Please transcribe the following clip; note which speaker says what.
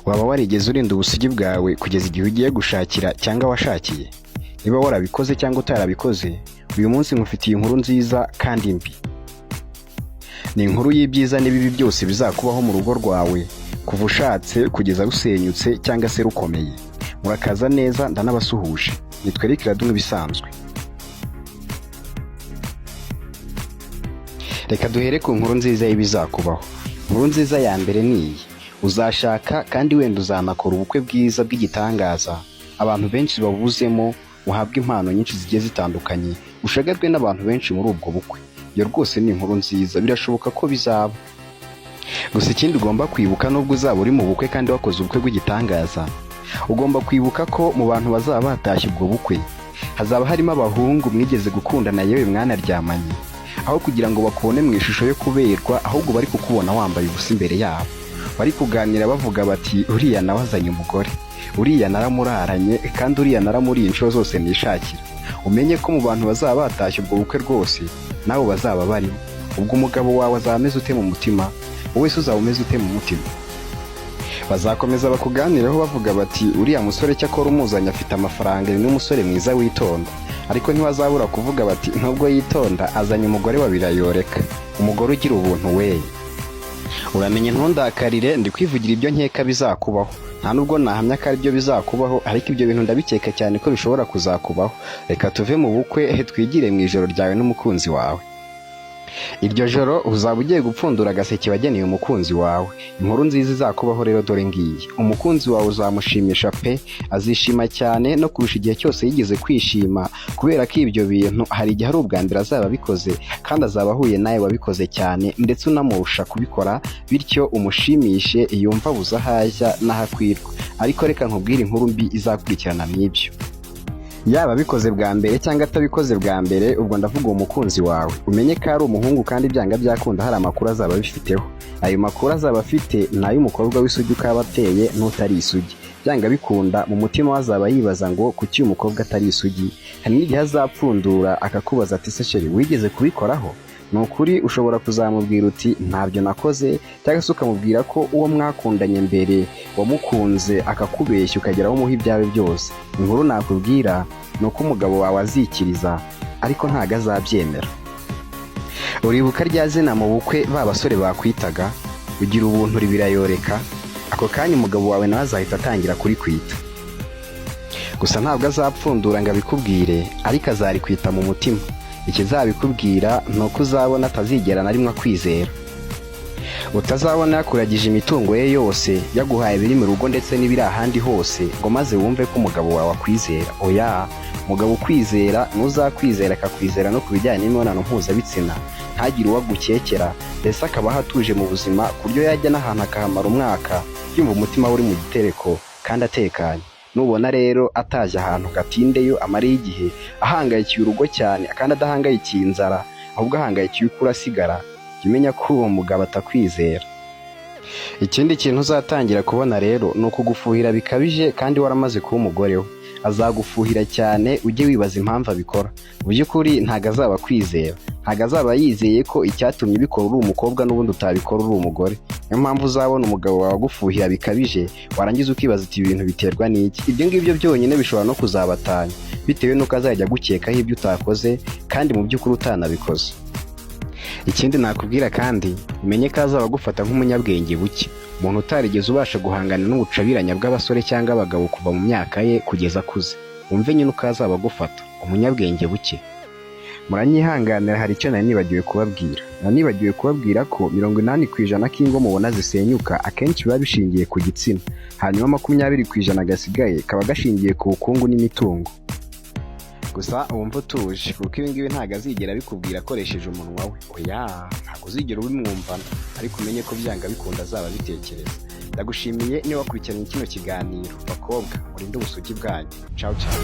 Speaker 1: Waba warigeze urinda ubusugi bwawe kugeza igihe ugiye gushakira cyangwa washakiye? Niba warabikoze cyangwa utarabikoze, uyu munsi nkufitiye inkuru nziza kandi mbi. Ni inkuru y'ibyiza n'ibibi byose bizakubaho mu rugo rwawe kuva ushatse kugeza rusenyutse cyangwa se rukomeye. Murakaza neza, ndanabasuhuje. Nitwa Eric Radu nk'ibisanzwe. Reka duhere ku nkuru nziza y'ibizakubaho. Inkuru nziza ya mbere ni iyi: uzashaka kandi wenda uzanakora ubukwe bwiza bw'igitangaza, abantu benshi babuzemo, uhabwe impano nyinshi zigiye zitandukanye, ushagarwe n'abantu benshi muri ubwo bukwe. Iyo rwose ni inkuru nziza, birashoboka ko bizaba. Gusa ikindi ugomba kwibuka, nubwo uzaba uri mu bukwe kandi wakoze ubukwe bw'igitangaza, ugomba kwibuka ko mu bantu bazaba batashye ubwo bukwe hazaba harimo abahungu mwigeze gukundana, yewe mwanaryamanye, aho kugira ngo bakubone mu ishusho yo kuberwa, ahubwo bari kukubona wambaye ubusa imbere yabo, bari kuganira bavuga bati: "Uriya nawe azanye umugore, uriya naramuraranye, kandi uriya naramuriye inshuro zose nishakira." Umenye ko mu bantu bazaba batashye ubwo bukwe rwose nawe bazaba barimo. Ubwo umugabo wawe azaba ameze ute mu mutima? Wowe se uzaba umeze ute mu mutima? Bazakomeza bakuganireho bavuga bati: "Uriya musore cyakora umuzanye afite amafaranga, ni n'umusore mwiza witonda." Ariko ntibazabura kuvuga bati: "Nubwo yitonda, azanye umugore wa birayoreka, umugore ugira ubuntu we." Uramenye ntundakarire, ndi kwivugira ibyo nkeka bizakubaho. Nta nubwo nahamya ko aribyo bizakubaho, ariko ibyo bintu ndabikeka cyane ko bishobora kuzakubaho. Reka tuve mu bukwe twigire mu ijoro ryawe n'umukunzi wawe. Iryo joro uzaba ugiye gupfundura agaseke wageneye umukunzi wawe. Inkuru nziza izakubaho rero dore ngiyi: umukunzi wawe uzamushimisha pe, azishima cyane no kurusha igihe cyose yigeze kwishima, kubera ko ibyo bintu hari igihe ari ubwa mbere azaba abikoze, kandi azaba ahuye nawe wabikoze cyane ndetse unamurusha kubikora, bityo umushimishe yumva abuze aho ajya n'aho akwirwa. Ariko reka nkubwire inkuru mbi izakurikirana n'ibyo. Yaba abikoze bwa mbere cyangwa atabikoze bwa mbere, ubwo ndavuga uwo mukunzi wawe, umenye ko ari umuhungu kandi byanga byakunda hari amakuru azaba abifiteho. Ayo makuru azaba afite ni ay'umukobwa w'isugi uko aba ateye n'utari isugi. Byanga bikunda mu mutima we azaba yibaza ngo: "Kuki uyu mukobwa atari isugi?" Hari n'igihe azapfundura akakubaza ati: "Se chérie, wigeze kubikoraho?" Ni ukuri ushobora kuzamubwira uti: "Ntabyo nakoze," cyangwa se ukamubwira ko uwo mwakundanye mbere wamukunze akakubeshya, ukagera aho umuha ibyawe byose. Inkuru nakubwira ni uko umugabo wawe azikiriza, ariko ntabwo azabyemera. Uribuka rya zina mu bukwe ba basore bakwitaga ugira ubuntu birayoreka? Ako kanya umugabo wawe nawe azahita atangira kurikwita. Gusa ntabwo azapfundura ngo abikubwire, ariko azarikwita mu mutima. Ikizabikubwira ni uko uzabona atazigera na rimwe akwizera. Utazabona yakuragije imitungo ye yose, yaguhaye ibiri mu rugo ndetse n'ibiri ahandi hose, ngo maze wumve ko umugabo wawe akwizera. Oya, umugabo ukwizera ntuzakwizera akakwizera no ku bijyanye n'imibonano mpuzabitsina, ntagire uwo agukekera, ndetse akabaho atuje mu buzima, ku buryo yajya n'ahantu akahamara umwaka yumva umutima we uri mu gitereko kandi atekanye. Nubona rero ataje ahantu gatindeyo, amareyo igihe ahangayikiye urugo cyane kandi adahangayikiye inzara, ahubwo ahangayikiye uko urasigara, jya umenya ko uwo mugabo atakwizera. Ikindi kintu uzatangira kubona rero ni ukugufuhira bikabije kandi waramaze kuba umugore we. Azagufuhira cyane, ujye wibaza impamvu abikora. Mu by'ukuri ntabwo azaba akwizera, ntabwo azaba yizeye ko icyatumye ubikora uri umukobwa n'ubundi utabikora uri umugore. Niyo mpamvu uzabona umugabo wawe agufuhira bikabije, warangiza ukibaza uti: "Ibi bintu biterwa n'iki?" Ibyo ngibyo byonyine bishobora no kuzabatanya, bitewe n'uko azajya agukekaho ibyo utakoze kandi mu by'ukuri utanabikoze. Ikindi nakubwira kandi, umenye ko azaba agufata nk'umunyabwenge buke, umuntu utarigeze ubasha guhangana n'ubucabiranya bw'abasore cyangwa abagabo kuva mu myaka ye kugeza akuze. Wumve nyine uko azaba agufata, umunyabwenge buke. Muranyihanganira, hari icyo nari nibagiwe kubabwira. Nari nibagiwe kubabwira ko 80% k'ingo mubona zisenyuka akenshi biba bishingiye ku gitsina, hanyuma 20% gasigaye kaba gashingiye ku bukungu n'imitungo. Gusa wumva utuje, kuko ibi ngibi ntabwo azigera abikubwira akoresheje umunwa we. Oya, ntabwo uzigera ubimwumvana, ariko umenye ko byanga bikunda azaba abitekereza. Ndagushimiye niba wakurikiranye kino kiganiro. Bakobwa, murinde ubusugi bwanyu. Ciao ciao.